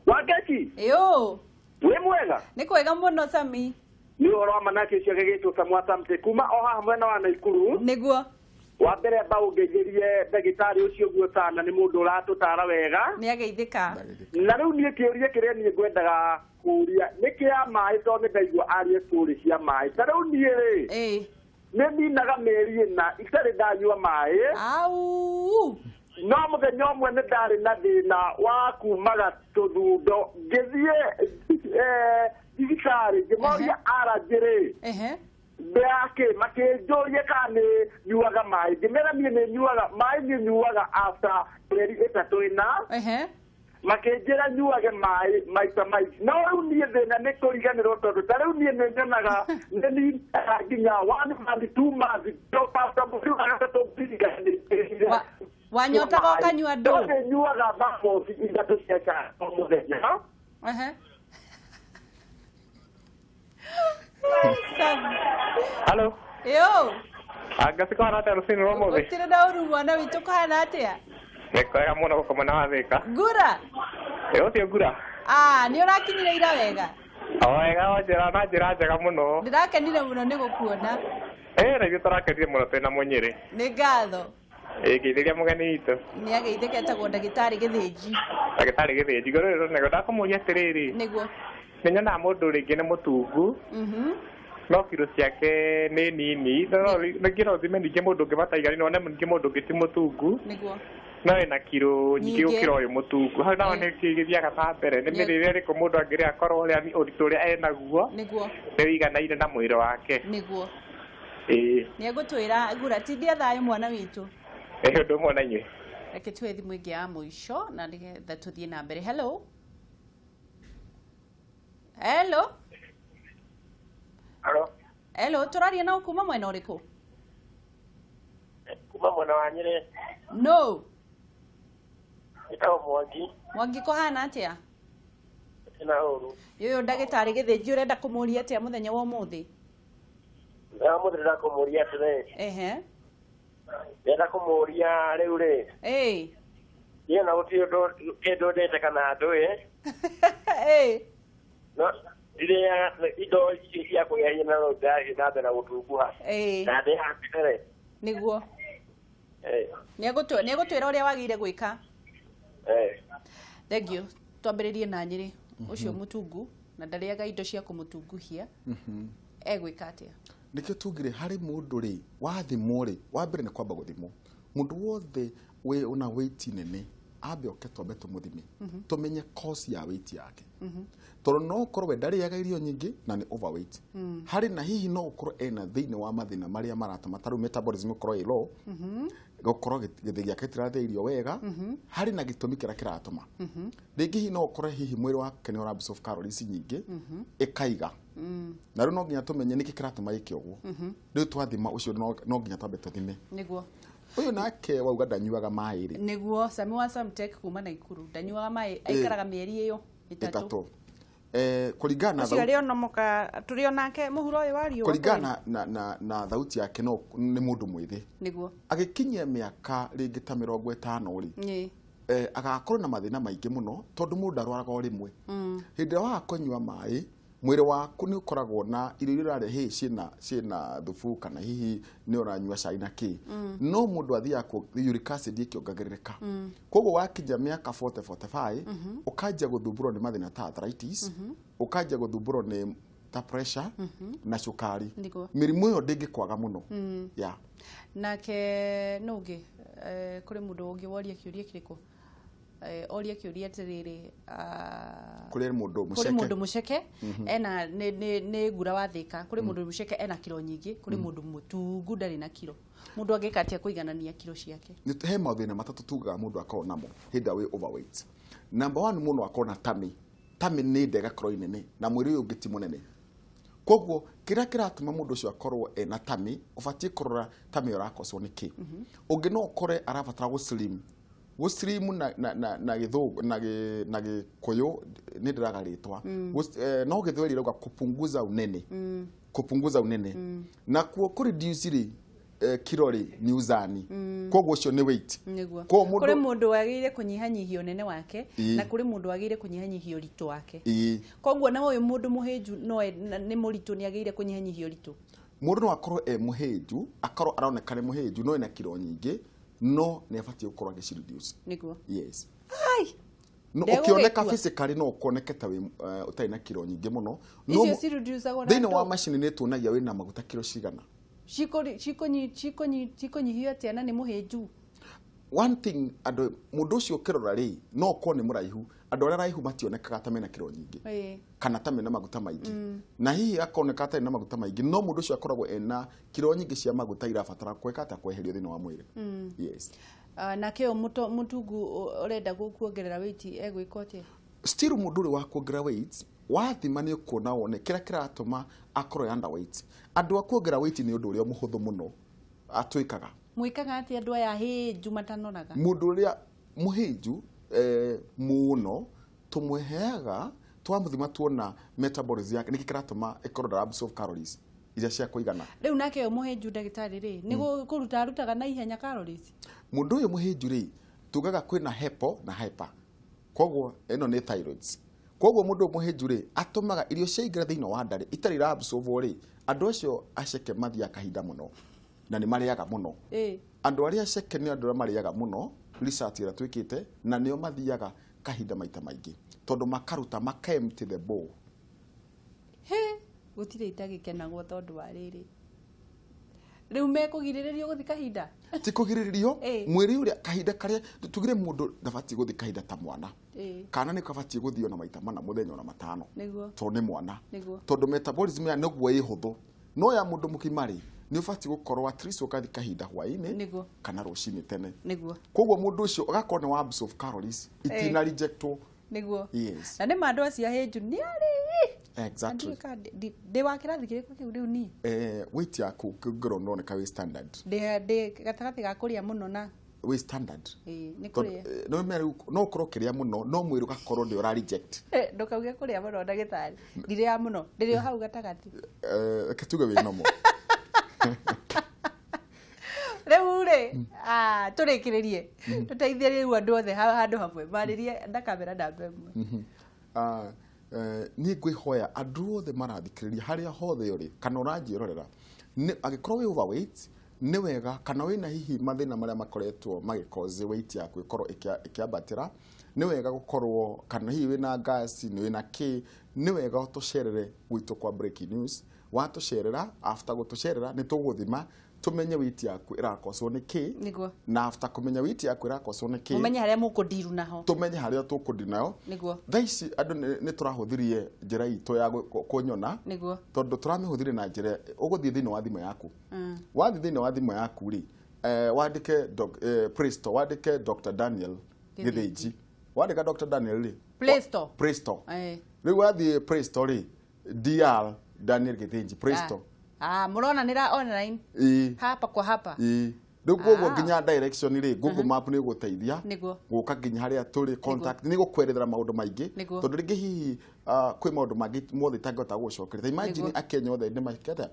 C: Wangeci.
A: Ĩyo.
C: Wĩ mwega?
A: Nĩ kwega mũno Sami.
C: Nĩ ũhoro wa manake ũcio gĩgĩtwo Samwa Samte kuma o haha mwena wa Naikuru.
A: Nĩguo.
C: Wa mbere mba ũngeithĩrie ndagĩtarĩ ũcio ũguo sana, nĩ mũndũ ũratũtara wega.
A: Nĩ ageithĩka.
C: Na rĩu niĩ kĩũria kĩrĩa niĩ ngwendaga kũũria nĩ kĩa maĩ, tondũ nĩ ndaigua arie story cia maĩ. Ta rĩu niĩ rĩ, nĩ ninaga mĩeri ĩna itarĩ ndanyua maĩ.
A: Au.
C: No mũthenya ũmwe nĩ ndarĩ na thĩna wa kumaga tũthundo, ngĩthiĩ thibitarĩ ngĩmoria aranjĩ rĩ, ndĩrakĩ makĩnjũria kana nĩ nyuaga maĩ, ngĩmera niĩ nĩ nyuaga maĩ, niĩ nyuaga after mĩeri 3 ĩna. Makĩnjĩra nyuage maĩ maita maingĩ. No rĩu niĩ thĩna nĩ kũriganĩrwo, tondũ ta rĩu niĩ nĩ nyonaga nĩ ninaga nginya 1 month 2 months mweri wa gatatũ ngiriganĩrwo.
A: Wanyotaga ũkanyua ndũ?
C: No nĩ nyuaga thamothi 3 cia cai o mũthenya.
D: Hello.
A: Yo.
D: Anga siko hana atĩa rũcinĩ rwa ũmũthĩ?
A: Gũtirĩ na ũru mwana witũ, kũhana atĩa?
D: Nĩ kwega mũno gũkũ mwena wa Thĩka.
A: Ngura?
D: Ĩ ũcio ngura.
A: Ah, nĩ ũrakinyire ira wega?
D: O wega, o njĩra na njĩra njega mũno.
A: Ndĩrakenire mũno nĩ gũkuona.
D: Ĩ na ithuĩ tũrakenire mũno twĩna Mũnyĩrĩ.
A: Nĩ ngatho.
D: Ĩ ngeithĩria mũgeni witũ.
A: Nĩ ageithĩka, etagwo ndagĩtarĩ Gĩthĩnji.
D: Ndagĩtarĩ Gĩthĩnji, ngorwo rĩrĩ ndakũmũria atĩrĩrĩ.
A: Nĩguo.
D: Nĩ nyonaga mũndũ rĩngĩ nĩ mũtungu. No kiro ciake nĩ nini. No rĩngĩ no ũthime ningĩ mũndũ ũngĩ mataiganĩire, wone ningĩ mũndũ ũngĩ ti mũtungu.
A: Nĩguo.
D: No ena kiro nyingĩ gũkĩra ũyũ mũtungu. Hau naho nĩ kĩ gĩthiaga na mbere, nĩ mĩrĩre ĩrĩkũ mũndũ angĩrĩa akorwo ũrĩa ũritũ ũrĩa enaguo.
A: Nĩguo.
D: Nĩ wĩiganaine na mwĩrĩ wake.
A: Nĩguo.
D: Ĩĩ.
A: Nĩ egũtwĩra ngura tindia thayũ mwana witũ.
D: Ĩ ũndũ ũmwe na inyuĩ.
A: Reke tuoye thimũ ĩngĩ ya mũico na nĩgetha tũthiĩ na mbere. Hello. Hello.
E: Hello.
A: Hello, tũraria na kuma mwena ũrĩkũ?
E: Kuma mwena wa Nyĩrĩ.
A: No.
E: Nĩtagwo Mwangi.
A: Mwangi kũhana atĩa?
E: Na ũru.
A: Yũyũ ndagĩtarĩ Gĩthĩnji ũrenda kũmũria atĩa mũthenya wa ũmũthĩ?
E: Mũthenya wa ũmũthĩ ndĩrenda kũmũria atĩrĩ.
A: Ehe.
E: Ndĩrenda kũmũria rĩu rĩ.
A: Ĩĩ.
E: Niĩ na gũtirĩ ũndũ kĩndũ ndĩte kana ndũĩ.
A: Ĩĩ.
E: No ndirĩaga indo ici cia kũgĩa hinya na no ndĩrathiĩ na mbere na gũtunguha.
A: Ĩĩ.
E: Na ndĩhakĩre.
A: Nĩguo.
E: Ĩĩ.
A: Nĩ egũtwĩra ũrĩa wagĩrĩire gwĩka.
E: Ĩĩ.
A: Thank you. Twambĩrĩrie na Nyĩrĩ ũcio mũtungu na ndarĩaga indo cia kũmũtunguhia. Egwĩka atĩa?
B: Nĩkĩo tugire harĩ mũndũ rĩ wathimwo rĩ, wa mbere nĩ kwamba gũthimwo. Mũndũ wothe wĩ na weight nene ambe oke twambe tũmũthime, tũmenye cause ya weight yake. Tondũ no ũkorwo we ndarĩaga irio nyingĩ na nĩ overweight. Harĩ na hihi no ũkorwo ena thĩinĩ wa mathĩna marĩa maratũma ta rĩu metabolism ĩkorwo ĩ low, gũkorwo gĩthĩ gĩake gĩtirathĩa irio wega, harĩ na gĩtũmi kĩrĩa kĩratũma. Rĩngĩ hihi no ũkorwo hihi mwĩrĩ wake nĩ ũra absorb calories nyingĩ ĩkaiga. Na rĩu no nginya tũmenye nĩkĩ kĩratũma ĩke ũguo. Rĩu twathima ũcio no nginya twambe tũthime.
A: Nĩguo.
B: Ũyũ nake wauga ndanyuaga maĩ rĩ.
A: Nĩguo, Sami wa Samtech kuma Naikuru ndanyuaga maĩ, aikaraga mĩeri ĩyo ĩtatũ.
B: Kũringana na
A: ũcio arĩ ona mũka tũrĩ onake mũhuro ũyũ wa riũa.
B: Kũringana na thauti yake no nĩ mũndũ mwĩthĩ.
A: Nĩguo.
B: Agĩkinyia mĩaka rĩngĩ ta 50 rĩ. Agakorwo na mathĩna maingĩ mũno tondũ mũndũ ndarwaraga o rĩmwe. Hĩndĩ ĩrĩa waga kũnyua maĩ, mwĩrĩ waku nĩ ũkoragwo na irio iria ũrarĩa hihi ciĩna thubu kana hihi nĩ ũranyua cai na kĩ. No mũndũ athiaga uric acid ĩkĩongagĩrĩrĩka. Koguo wakinya mĩaka 40 45 ũkanjia gũthumbũrwo nĩ mathĩna ta arthritis, ũkanjia gũthumbũrwo nĩ ta pressure na cukari. Mĩrimũ ĩyo ndĩngĩkwaga mũno. Yeah.
A: Nake nũngĩ kũrĩ mũndũ ũngĩ woria kĩũria kĩrĩkũ? Oria kĩũria atĩrĩrĩ,
B: kũrĩ mũndũ mũceke,
A: kũrĩ mũndũ mũceke ena nĩ ngura wa Thĩka, kũrĩ mũndũ mũceke ena kiro nyingĩ, kũrĩ mũndũ mũtungu ndarĩ na kiro. Mũndũ angĩka atĩa kũiganania kiro ciake?
B: He mathĩna matatũ tugaga mũndũ akorwo namo hĩndĩ ĩrĩa wĩ overweight. Number 1, mũndũ akorwo na tummy. Tummy nĩ nda ĩgakorwo inene na mwĩrĩ ũyũ ũngĩ ti mũnene. Koguo kĩrĩa kĩratũma mũndũ ũcio akorwo ena tummy, ũbatiĩ kũrora tummy ũrakoswo nĩ kĩ. Ũngĩ no ũkore arabatara gũ slim. Gũ slim na gĩthũngũ na gĩkũyũ nĩ ndĩraga rĩtwa. No gĩthweri rauga kupunguza unene. Kupunguza unene. Na kuo kũ reduce rĩ kiro rĩ ni uzani. Koguo ũcio nĩ weight.
A: Kũrĩ mũndũ wagĩrĩire kũnyihanyihia ũnene wake na kũrĩ mũndũ wagĩrĩire kũnyihanyihia ũritũ wake. Koguo na ũyũ mũndũ mũhĩnju no nĩ mũritũ nĩ agĩrĩire kũnyihanyihia ũritũ.
B: Mũndũ no akorwo e mũhĩnju, akorwo aroneka nĩ mũhĩnju no ena kiro nyingĩ, no nĩ abatiĩ gũkorwo agĩci reduce.
A: Nĩguo.
B: Yes. Ai. No ũkĩoneka physically no ũkoneke ta wĩ ũtarĩ na kiro nyingĩ mũno.
A: No icio ci reduce-agwo na
B: thĩinĩ wa macini nĩ tuonagia wĩna maguta kiro cigana.
A: Cikũnyihio atĩa na nĩ mũhĩnju?
B: One thing andũ mũndũ ũcio ũkĩrora rĩ no ũkorwo nĩ mũraihu, andũ arĩa araihu mationekaga ta mena kiro nyingĩ kana ta mena maguta maingĩ, na hihi akoneka atarĩ na maguta maingĩ, no mũndũ ũcio akoragwo ena kiro nyingĩ cia maguta irabatara kwĩka atĩa kweherio thĩinĩ wa mwĩrĩ. Yes.
A: Nake ũyũ mũtungu ũrenda kuongerera weight egwĩka atĩa?
B: Still mũndũ ũrĩ wa kuongerera weight wathima nĩ ũkuona wone kĩrĩa kĩratũma akorwo underweight. Andũ a kuongerera weight nĩ ũndũ ũrĩa mũhũthũ mũno atwĩkaga.
A: Mwĩkaga atĩa andũ aya hĩnju matanoraga?
B: Mũndũ ũrĩa mũhĩnju mũno tũmũheaga twamũthima tuona metabolism yake nĩkĩ kĩratũma ĩkorwo ndara absorb calories iria cia kũigana.
A: Rĩu nake ũyũ mũhĩnju ndagĩtarĩ rĩ nĩ kũruta arutaga na ihenya calories?
B: Mũndũ ũyũ mũhĩnju rĩ tugaga kwĩna hepo na hyper. Koguo ĩno nĩ thyroids. Koguo mũndũ mũhĩnju rĩ atũmaga irio ciaingĩra thĩinĩ wa nda rĩ itarĩ ira absorb rĩ andũ acio aceke mathiaga kahinda mũno na nĩ marĩaga mũno. Andũ arĩa aceke nĩ andũ arĩa marĩaga mũno, research ĩrĩa twĩkĩte, na nĩo mathiaga kahinda maita maingĩ tondũ makaruta maka empty the bowl.
A: He gũtirĩ itagĩkenagwo tondũ wa rĩrĩ. Rĩu mekũgirĩrĩrio gũthiĩ kahinda?
B: Ti kũgirĩrĩrio, mwĩrĩ ũrĩa kahinda karĩa tugire mũndũ ndabatiĩ gũthiĩ kahinda ta mwana. Kana nĩ kabatiĩ gũthiĩ ona maita mana mũthenya ona matano. Tondũ nĩ mwana. Tondũ metabolism ya nĩguo ĩ hũthũ. No ya mũndũ mũgima rĩ nĩ ũbatiĩ gũkorwo at least ũgathiĩ kahinda hwaĩ-inĩ kana rũcinĩ tene. Koguo mũndũ ũcio ũgakorwo nĩ wa absorb calories itina rejectwo.
A: Nĩguo.
B: Yes.
A: Na nĩ ma andũ acio ahĩnju nĩ arĩ.
B: Exactly.
A: Ndĩ wa kĩrathi kĩrĩkũ kĩu rĩu niĩ?
B: Weight yaku ngĩrora nĩũroneka wĩ standard.
A: Ndĩ gatagatĩ ga kũrĩa mũno na
B: wĩ standard.
A: Nĩ kũrĩa.
B: No ũkorwo ũkĩrĩa mũno no mwĩrĩ ũgakorwo ndĩ ũra reject.
A: Ndũkauge kũrĩa mũno ndagĩtarĩ. Ndirĩaga mũno, ndĩrĩ o hau gatagatĩ.
B: Reke tuge wĩ normal.
A: Rĩu rĩ, tũrĩkĩrĩrie. Tũteithie rĩu andũ othe handũ hamwe marĩrie na kamera namba ĩmwe.
B: Niĩ ngwĩhoya andũ othe marathikĩrĩria harĩa hothe ũrĩ kana ũranjĩrorera, angĩkorwo wĩ overweight nĩ wega, kana wĩna hihi mathĩna marĩa makoretwo magĩcause weight yaku ĩkorwo ĩkĩambatĩra, nĩ wega gũkorwo kana hihi wĩna gas nĩ wĩna kĩ, nĩ wega ũtũcerere gwitũ kwa Breaking News. Watũcerera, after gũtũcerera nĩ tũgũthima tumenye weight yaku ĩrakoswo nĩ kĩ, na after kũmenya weight yaku ĩrakoswo nĩ kĩ,
A: umenye harĩa mũkũndiru naho,
B: tumenye harĩa tũkũndiru nayo.
A: Nĩguo.
B: Thaa ici andũ nĩ tũrahũthĩrie njĩra itũ ya kũnyona,
A: nĩguo,
B: tondũ tũramĩhũthĩrie na njĩra ũgũthiĩ thĩinĩ wa thimũ yaku. Wathiĩ thĩinĩ wa thimũ yaku rĩ, wandĩke Play Store, wandĩke Dr. Daniel Githinji. Wandĩka Dr. Daniel rĩ,
A: Play Store,
B: Play Store. Rĩu wathiĩ Play Store rĩ, DR Daniel Githinji Play Store.
A: Mũrona nĩra online hapa kwa hapa.
B: Rĩu koguo nginya direction rĩ, Google Map nĩ ĩgũteithia gũka nginya harĩa tũrĩ, contact nĩ gũkwerethera maũndũ maingĩ, tondũ rĩngĩ hihi kwĩ maũndũ mangĩ mothe itangĩhota gũgũcokeria. Imagine Akenya othe nĩ makĩte.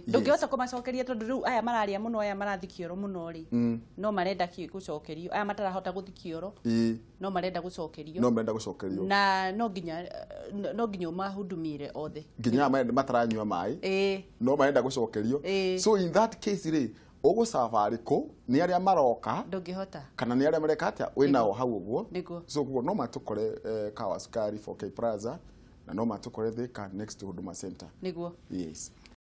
A: Ndũngĩhota kũmacokeria tondũ rĩu aya mararia mũno, aya marathiĩ kĩoro mũno rĩ, no marenda gũcokerio, aya matarahota gũthiĩ kĩoro no marenda gũcokerio,
B: no marenda gũcokerio,
A: na no nginya ũmahudumire othe,
B: nginya aya mataranyua maĩ no marenda gũcokerio. So in that case rĩ, ũgũcabarĩ kũ nĩ arĩa maroka
A: ndũngĩhota,
B: kana nĩ arĩa mareka atĩa wĩ nao hau ũguo. So koguo no matũkore Kawa Sukari 4K Plaza, Na no matũkore Thika, next to Huduma Center.
A: Nĩguo.
B: Yes.